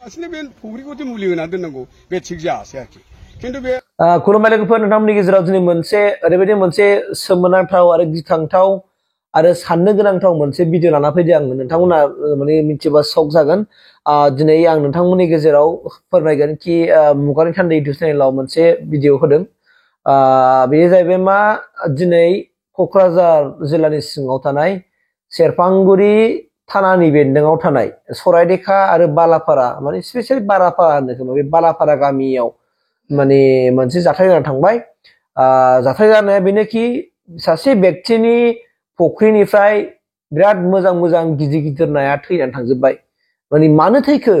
लासिनो बे फुख्रिखौसो मुलि होना दोननांगौ बे थिग जायासै आरोखि खिन्थु बे खुलुमबाय लोगोफोर नोंथांमोननि गेजेराव दिनै मोनसे ओरैबायदि मोनसे सोमोनांथाव आरो गिखांथाव आरो साननो गोनांथाव मोनसे भिडिअ लाना फैदों आं नोंथांमोना माने मिथिबा शक जागोन दिनै आं नोंथांमोननि गेजेराव फोरमायगोन कि मुगानि थान्दै इउटुब चेनेलाव मोनसे भिडिअ होदों बेयो जाहैबाय मा दिनै क'क्राझार जिल्लानि सिङाव थानाय सेरफांगुरि थानानि बेन्दोङाव थानाय सरायदेखा आरो बालापारा माने स्पेसियेलि बालापारा होनो खोमा बे बालापारा गामियाव माने मोनसे जाथाय जाना थांबाय जाथाय जानाया बेनोखि सासे व्यक्तिनि फुख्रिनिफ्राय बिराद मोजां मोजां गिदिर गिदिर नाया थैनानै थांजोब्बाय माने मानो थैखो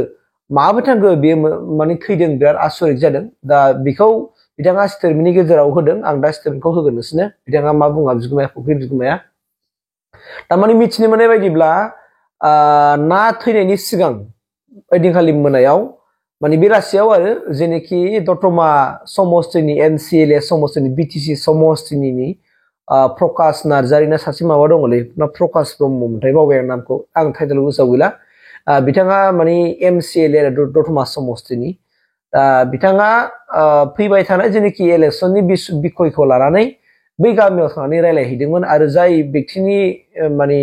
माबोरै थांखो बे माने थैदों बिराद आसरित जादों दा बेखौ बिथाङा स्टेटमेन्टनि गेजेराव होदों आं दा स्टेटमेन्टखौ होगोन नोंसोरनो बिथाङा मा बुङा बिगुमाया फुख्रि बिगुमाया थारमाने मिथिनो मोननाय बायदिब्ला ना थैनायनि सिगां ओइदिनखालि मोनायाव माने बेलासियाव आरो जेनेखि दतमा समस्तिनि एमसिएलए समस्तिनि बिटिसि समस्तिनि प्रकाश नार्जारिना सासे माबा दङलै ना प्रकाश ब्रह्ममोनथाय बावबाय आं नामखौ आं टाइटेल गोसोआव गैला बिथाङा माने एमसिएलए दतमा समस्तिनि बिथाङा फैबाय थानाय जेनेखि इलेक्सननि बिखयखौ लानानै बै गामियाव थांनानै रायलायहैदोंमोन आरो जाय व्यक्तिनि माने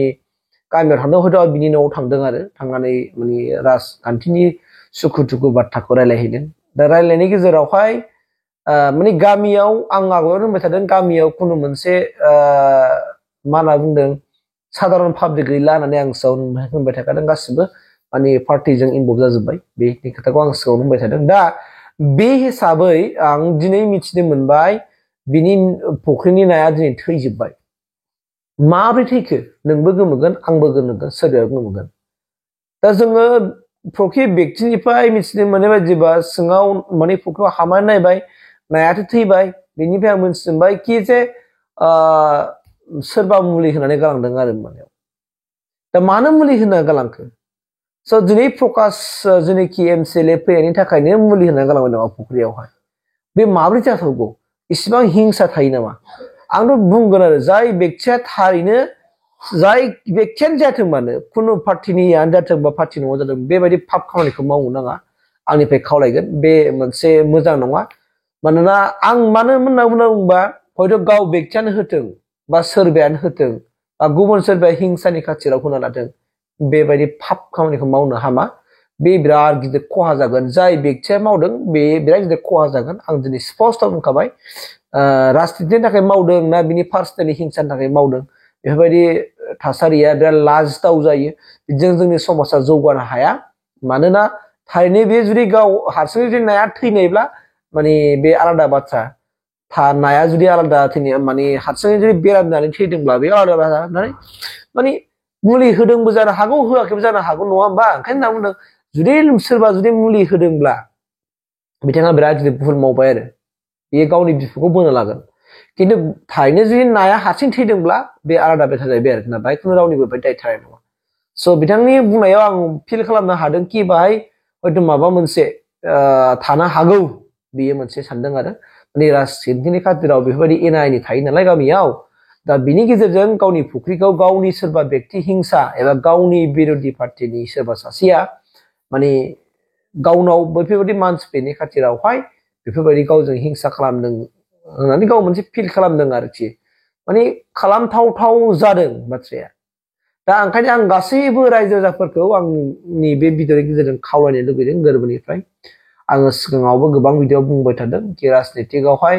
गामियाव थांदों हयथ' बिनि न'आव थांदों आरो थांनानै माने राजखान्थिनि सुखु दुखु बाथ्राखौ रायलायहैदों दा रायलायनायनि गेजेरावहाय माने गामियाव आं आगोलाव होनबाय थादों गामियाव खुनु मोनसे मा होनना बुंदों साधारन पाब्लिक गैला होननानै आं सिगाङाव होनबाय थाखादों गासिबो माने पार्टिजों इनभल्भ जाजोब्बाय बे खोथाखौ आं सिगाङाव होनबाय थादों दा बे हिसाबै आं दिनै मिथिनो मोनबाय बिनि फुख्रिनि नाया दिनै थैजोब्बाय माबोरै थैखो नोंबो गोमोगोन आंबो गोमोगोन सोरबाया गोमोगोन दा जोङो फुख्रि व्यक्तिनिफ्राय मिथिनो मोननाय बायदिबा सिङाव माने फुख्रियाव हाबनानै नायबाय नायाथ' थैबाय बेनिफ्राय आं मिथिबाय कि जे सोरबा मुलि होनानै गालांदों आरो मानायाव दा मानो मुलि होना गालांखो स' दिनै प्रकाश जेनेखि एमसिएलए फैनायनि थाखायनो मुलि होनानै गालांबाय नामा फुख्रियावहाय बे माबोरै जाथावगौ इसिबां हिंसा थायो नामा आंथ' बुंगोन आरो जाय व्यक्तिया थारैनो जाय व्यक्तियानो जाथों मानो खुनु पार्टिनियानो जाथों बा पार्टि नङा जाथों बेबायदि पाप खामानिखौ मावनो नाङा आंनिफ्राय खावलायगोन बे मोनसे मोजां नङा मानोना आं मानो होनना बुंबा हयथ' गाव व्यक्तियानो होथों बा सोरबायानो होथों बा गुबुन सोरबाया हिंसानि खाथिराव होना लाथों बेबायदि पाप खामानिखौ मावनो हामा बे बिराद गिदिर खहा जागोन जाय व्यक्तिया मावदों बे बिराद गिदिर खहा जागोन आं दिनै स्पष्ट बुंखाबाय राजनितिनि थाखाय मावदों ना बिनि पार्सनेलि हिंसानि थाखाय मावदों बेफोरबायदि थासारिया बिराद लाजिथाव जायो बिदिजों जोंनि समाजा जौगानो हाया मानोना थारैनो बे जुदि गाव हारसिङै जुदि नाया थैनायब्ला माने बे आलादा बाथ्रा नाया जुदि आलादा थैनाय माने हारसिङै जुदि बेराम जानानै थैदोंब्ला बे आलादा बाथ्रा होननानै माने मुलि होदोंबो जानो हागौ होआखैबो जानो हागौ नङा होमबा ओंखायनो होनना बुंदों जुदि सोरबा जुदि मुलि होदोंब्ला बिथाङा बिराद गिदिर भुल मावबाय आरो बेयो गावनि बिखुखौ बोनो लागोन खिन्थु थारैनो जुदि नाया हारसिं थैदोंब्ला बे आलादा बाथ्रा जाहैबाय आरो ना बाहाय खुनु रावनिबो दाय थानाय नङा स' बिथांनि बुंनायाव आं फिल खालामनो हादों कि बाहाय हयथ' माबा मोनसे थानो हागौ बेयो मोनसे सानदों आरो माने राजनितिनि खाथिराव बेफोरबायदि एना एनि थायो नालाय गामियाव दा बिनि गेजेरजों गावनि फुख्रिखौ गावनि सोरबा व्यक्ति हिंसा एबा गावनि बिर'धि पार्टिनि सोरबा सासेया माने गावनाव बेफोरबायदि मानसिफोरनि खाथिरावहाय बेफोरबायदि गावजों हिंसा खालामदों होननानै गाव मोनसे फिल खालामदों आरोखि माने खालामथावथाव जादों बाथ्राया दा ओंखायनो आं गासैबो रायजो राजाफोरखौ आंनि बे भिडिअनि गेजेरजों खावलायनो लुबैदों गोरबोनिफ्राय आङो सिगाङावबो गोबां भिडिअ बुंबाय थादों कि राजनितिकआवहाय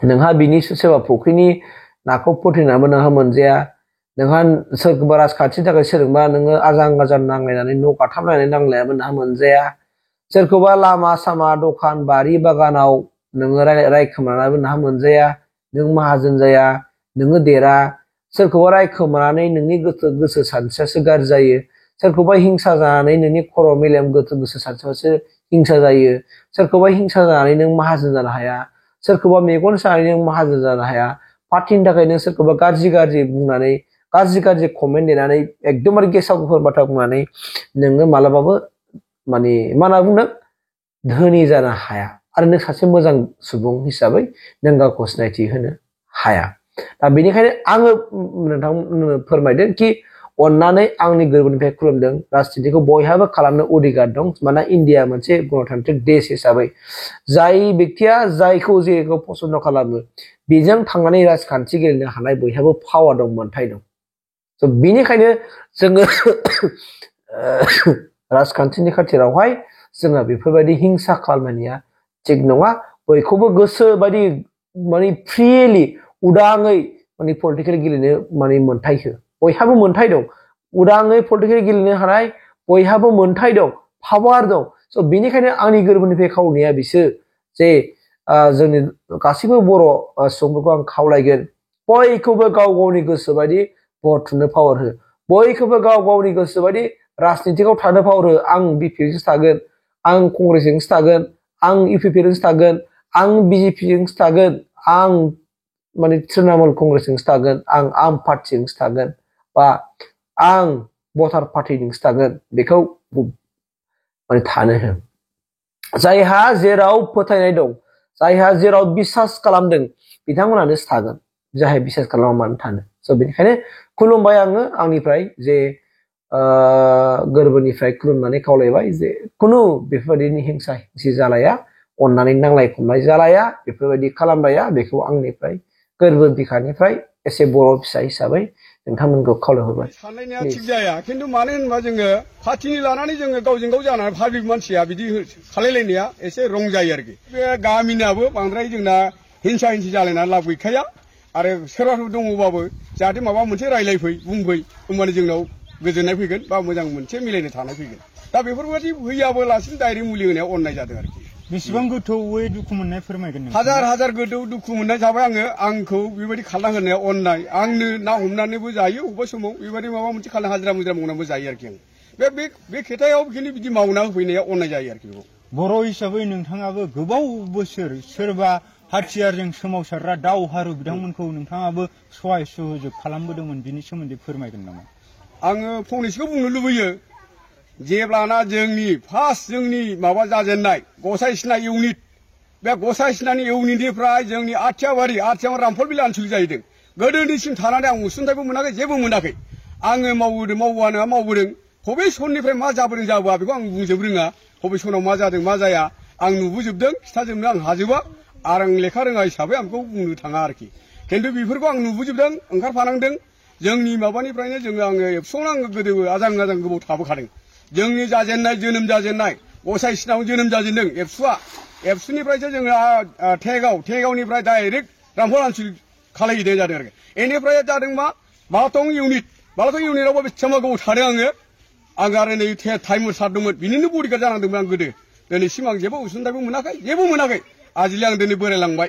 नोंहा बिनि सोरबा फुख्रिनि नाखौ फोथैनानैबो नोंहा मोनजाया नोंहा सोरखौबा राजखान्थिनि थाखाय सोरजोंबा नोङो आजां गाजां नांलायनानै न' गाथाबलायनानै नांलायाबो नोंहा मोनजाया सोरखौबा लामा सामा दखान बारि बागानाव नोङो रायखोमानानैबो नोंहा मोनजाया नों माहाजोन जाया नोङो देरा सोरखौबा रायखोमानानै नोंनि गोसो सानस्रियासो गाज्रि जायो सोरखौबा हिंसा जानानै नोंनि खर' मेलेम गोसो सानस्रियासो हिंसा जायो सोरखौबा हिंसा जानानै नों माहाजोन जानो हाया सोरखौबा मेगन सानानै नों माहाजोन जानो हाया पार्टिनि थाखाय नों सोरखौबा गाज्रि बुंनानै गाज्रि कमेन्ट देनानै एकदमबारे गेसाव गोफोन बाथ्रा बुंनानै नोङो मालाबाबो माने मा होनना बुंदों धोनि जानो हाया आरो नों सासे मोजां सुबुं हिसाबै नों गावखौ सिनायथि होनो हाया दा बेनिखायनो आङो नोंथांनो फोरमायदों कि अन्नानै आंनि गोरबोनिफ्राय खुलुमदों राजनितिखौ बयहाबो खालामनो अधिकार दं मानोना इन्डिया मोनसे गणतान्त्रिक देश हिसाबै जाय बेक्तिया जायखौ जेखौ पसन्द खालामो बेजों थांनानै राजखान्थि गेलेनो हानाय बयहाबो पावार दं मोन्थाय दं स' बेनिखायनो जोङो राजखान्थिनि खाथिरावहाय जोङो बेफोरबायदि हिंसा खालामनाया थिग नङा बयखौबो गोसो बायदि माने फ्रिलि उदाङै माने पलिटिकेल गेलेनो माने मोन्थाय हो बयहाबो मोन्थाय दं उदाङै पलिटिकेल गेलेनो हानाय बयहाबो मोन्थाय दं पावार दं स' बेनिखायनो आंनि गोरबोनिफ्राय खावलायनाया बिसोर जे जोंनि गासैबो बर' सुबुंफोरखौ आं खावलायगोन बयखौबो गाव गावनि गोसो बायदि भट थुनो पावार हो बयखौबो गाव गावनि गोसो बायदि राजनितिकआव थानो पावार हो आं बिपिजोंसो थागोन आं कंग्रेसजोंसो थागोन आं इउपिपिजोंसो थागोन आं बिजेपिजोंसो थागोन आं माने तृणमूल कंग्रेसजोंसो थागोन आं आम पार्टिजोंसो थागोन बा आं भटार पार्टिजोंसो थागोन बेखौ माने थानो हो जायहा जेराव फोथायनाय दं जायहा जेराव बिसास खालामदों बिथांमोनानो थागोन जायहा बिसास खालामा मानो थानो स' बेनिखायनो खुलुमबाय आङो आंनिफ्राय जे गोरबोनिफ्राय खुलुमनानै खावलायबाय जे खुनु बेफोरबायदिनि हिंसा हिंसि जालाया अन्नानै नांलाय खमलाय जालाया बेफोरबायदि खालामलाया बेखौ आंनिफ्राय गोरबो बिखानिफ्राय एसे बर' फिसा हिसाबै नोंथांमोनखौ खावलायहरबाय साननाया थिग जाया खिन्थु मानो होनबा जोङो पार्टिनि लानानै जोङो गावजों गाव जानानै पाब्लिक मानसिया बिदि खालायलायनाया एसे रं जायो आरोखि बे गामिनाबो बांद्राय जोंना हिंसा हिंसि जालायनानै लाब गैखाया आरो सोरबाफोर दङबाबो जाहाथे माबा मोनसे रायलायफै बुंफै होमबानो जोंनाव गोजोननाय फैगोन बा मोजां मोनसे मिलायनो थानाय फैगोन दा बेफोरबायदि फैयाबोलासिनो डाइरेक्ट मुलि होनायाव अननाय जादों आरोखि बेसेबां गोथौयै दुखु मोननाय फोरमायगोन हाजार गोथौ दुखु मोननाय जाबाय आंखौ बेबायदि खालामना होनाया अननाय आंनो ना हमनानैबो जायो अबेबा समाव बेबायदि माबा मोनसे खालाम हाजिरा मुजिरा मावनानैबो जायो आरोखि आं बे खोथायाव बेखिनि बिदि मावना होफैनाया अननाय जायो आरोखि बर' हिसाबै नोंथाङाबो गोबाव बोसोर सोरबा हाथियारजों सोमावसारग्रा दावहारु बिथांमोनखौ नोंथाङाबो सहाय सहयोग खालामबोदोंमोन बिनि सोमोन्दै फोरमायगोन नामा आङो फंनैसोखौ बुंनो लुबैयो जेब्लाना जोंनि फार्स्ट जोंनि माबा जाजेननाय गसाइसिना इउनिट बे गसाइसिनानि इउनिटनिफ्राय जोंनि आथियाबारि रामफल बिल आनसलिक जाहैदों गोदोनिसिम थानानै आं उसुंथाइबो मोनाखै जेबो मोनाखै आङो मावबोदों बबे समनिफ्राय मा जाबोदों जाबोआ बेखौ आं बुंजोब रोङा बबे समाव मा जादों मा जाया आं नुबोजोबदों खिथाजोबनो आं हाजोबा आरो आं लेखा रोङा हिसाबै आं बेखौ बुंनो थाङा आरोखि खिन्थु बेफोरखौ आं नुबोजोबदों ओंखारफानांदों जोंनि माबानिफ्रायनो आङो एबसुआवनो आङो गोदो आजां गोबाव थाबोखादों जोंनि जोनोम जाजेननाय गसाइसिनाव जोनोम जाजेनदों एबसुनिफ्रायसो जोङो थेगावनिफ्राय डाइरेक्ट रामफल आनसलिक खालायहैनाय जादों आरोखि बेनिफ्राय जादों मा बालाथं इउनिटआवबो बेसेबां गोबाव थादों आङो आरो नै टाइमर सारदोंमोन बिनिनो बडिगार्ड जानांदोंमोन आं गोदो दिनैसिम आं जेबो उसुंथाइबो मोनाखै जेबो मोनाखै आजिलि आं दिनै बोरायलांबाय